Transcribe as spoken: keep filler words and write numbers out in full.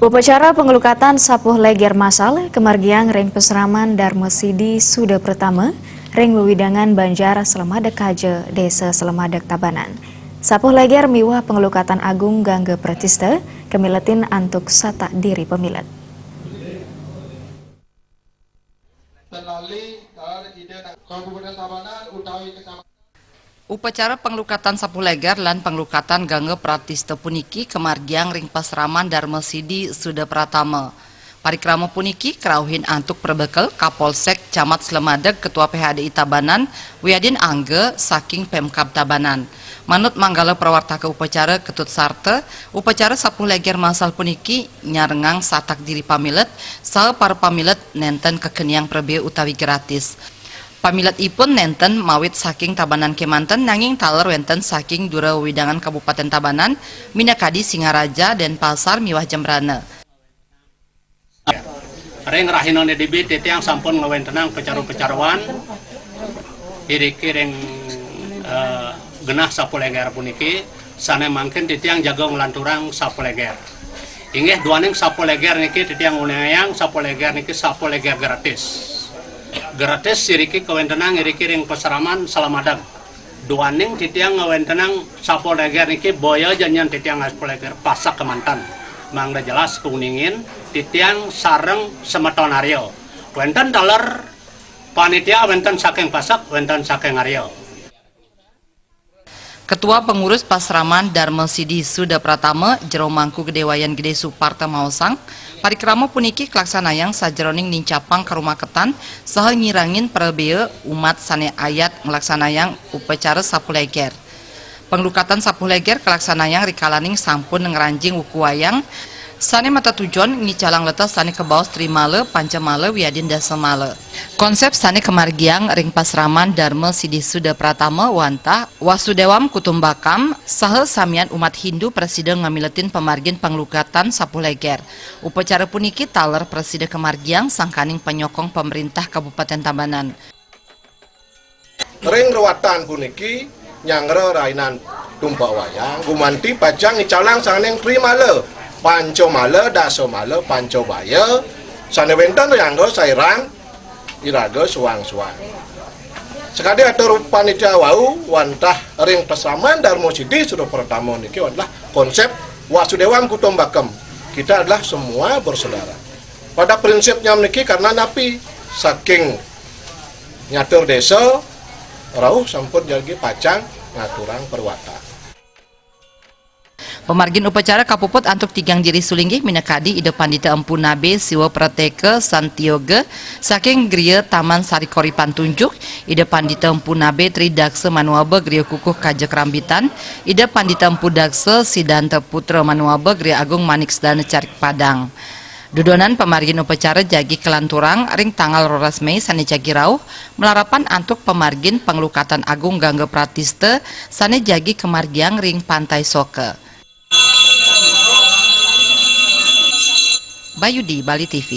Upacara panglukatan sapuh leger masal kamargiang ring pasraman Darma Sidi Suda Pratama ring wewidangan Banjar Slamadeg Kaja, Desa Slamadeg, Tabanan. Sapuh leger miwah panglukatan agung gangga pratista kamiletin antuk satak diri pamilet. Upacara panglukatan sapuh leger lan panglukatan gangga pratista puniki kamargiang ring pasraman Darma Sidi Suda Pratama. Parikrama puniki karauhin antuk prabekel Kapolsek Camat Slamadeg, Ketua P H D I Tabanan, wiadin angga saking Pemkab Tabanan. Manut manggala prawartaka upacara Ketut Sarta, upacara sapuh leger masal puniki nyarengang satak diri pamilet, saha para pamilet nenten kakeniang prabea utawi gratis. Pamiletipun nenten mawit saking Tabanan kemanten, nanging taler wenten saking dura wewidangan Kabupaten Tabanan, minakadi Singaraja, Denpasar, miwah Jembrana. Ring rahinané dibi titiang sampun ngwentenang pacaru-pacaruan iriki ring, eh, genah sapuh leger puniki, sané mangkin titiang jaga nglanturang sapuh leger. Inggih, duaning sapuh leger niki titiang nguningayang sapuh leger niki sapuh leger gratis. Gratis iriki kawéntenan iriki ring pasraman Slamadeg. Duaning titiang ngawéntenang sapuh leger niki boya ja nyen titiang sapuh leger Pasak kemanten. Mangda jelas kauningin titiang sareng semeton Arya. Wénten taler panitia, wénten saking Pasak, wénten saking Arya. Ketua Pengurus Pasraman Darma Sidi Suda Pratama, Jero Mangku Gedé Wayan Gedé Suparta maosang, parikrama puniki kalaksanayang sajeroning nincapang karumaketan saha ngirangin prabea umat sané ayat nglaksanayang upacara sapuh leger. Panglukatan sapuh leger kalaksanayang rikalaning sampun ngranjing wuku wayang, sané matatujon ngicalang leteh sané kabaos trimala, pancamala, wiadin dasamala. Konsep sané kamargiang ring pasraman Darma Sidi Suda Pratama wantah Vasudevang Kutumbakam saha samian umat Hindu prasida ngamiletin pamargin panglukatan sapuh leger. Upacara puniki taler prasida kamargiang sangkaning panyokong pamréntah Kabupatén Tabanan. Ring ruatan puniki nyanggra rainan tumpak wayang, gumanti pacang ngicalang sangkaning trimala, pancamala, dasamala, pancabaya, sané wénten nyanggra sairang iraga suang-suang. Sakadi atur panitia wau, wantah ring pasraman Darma Sidi Suda Pratama niki adalah konsep Vasudevang Kutumbakam. Kita adalah semua bersaudara. Pada prinsipnya niki karena napi? Saking nyatur désa, rauh sampun jagi pacang ngaturang parwata. Pamargin upacara kapuput antuk tigang diri sulinggih minakadi Ida Pandita Empu Nabe Siwa Prateka Santyoga saking Griya Taman Sari Koripan Tunjuk, Ida Pandita Empu Nabe Tri Daksa Manuaba Griya Kukuh Kaja Krambitan, Ida Pandita Empu Daksa Sidanta Putra Manuaba Griya Agung Manik Sedana Carik Padang. Dudonan pamargin upacara jagi kalanturang ring tanggal roras Mei sané jagi rauh, malarapan antuk pamargin panglukatan agung gangga pratista sané jagi kamargiang ring Pantai Soka. Bayudi, Bali T V.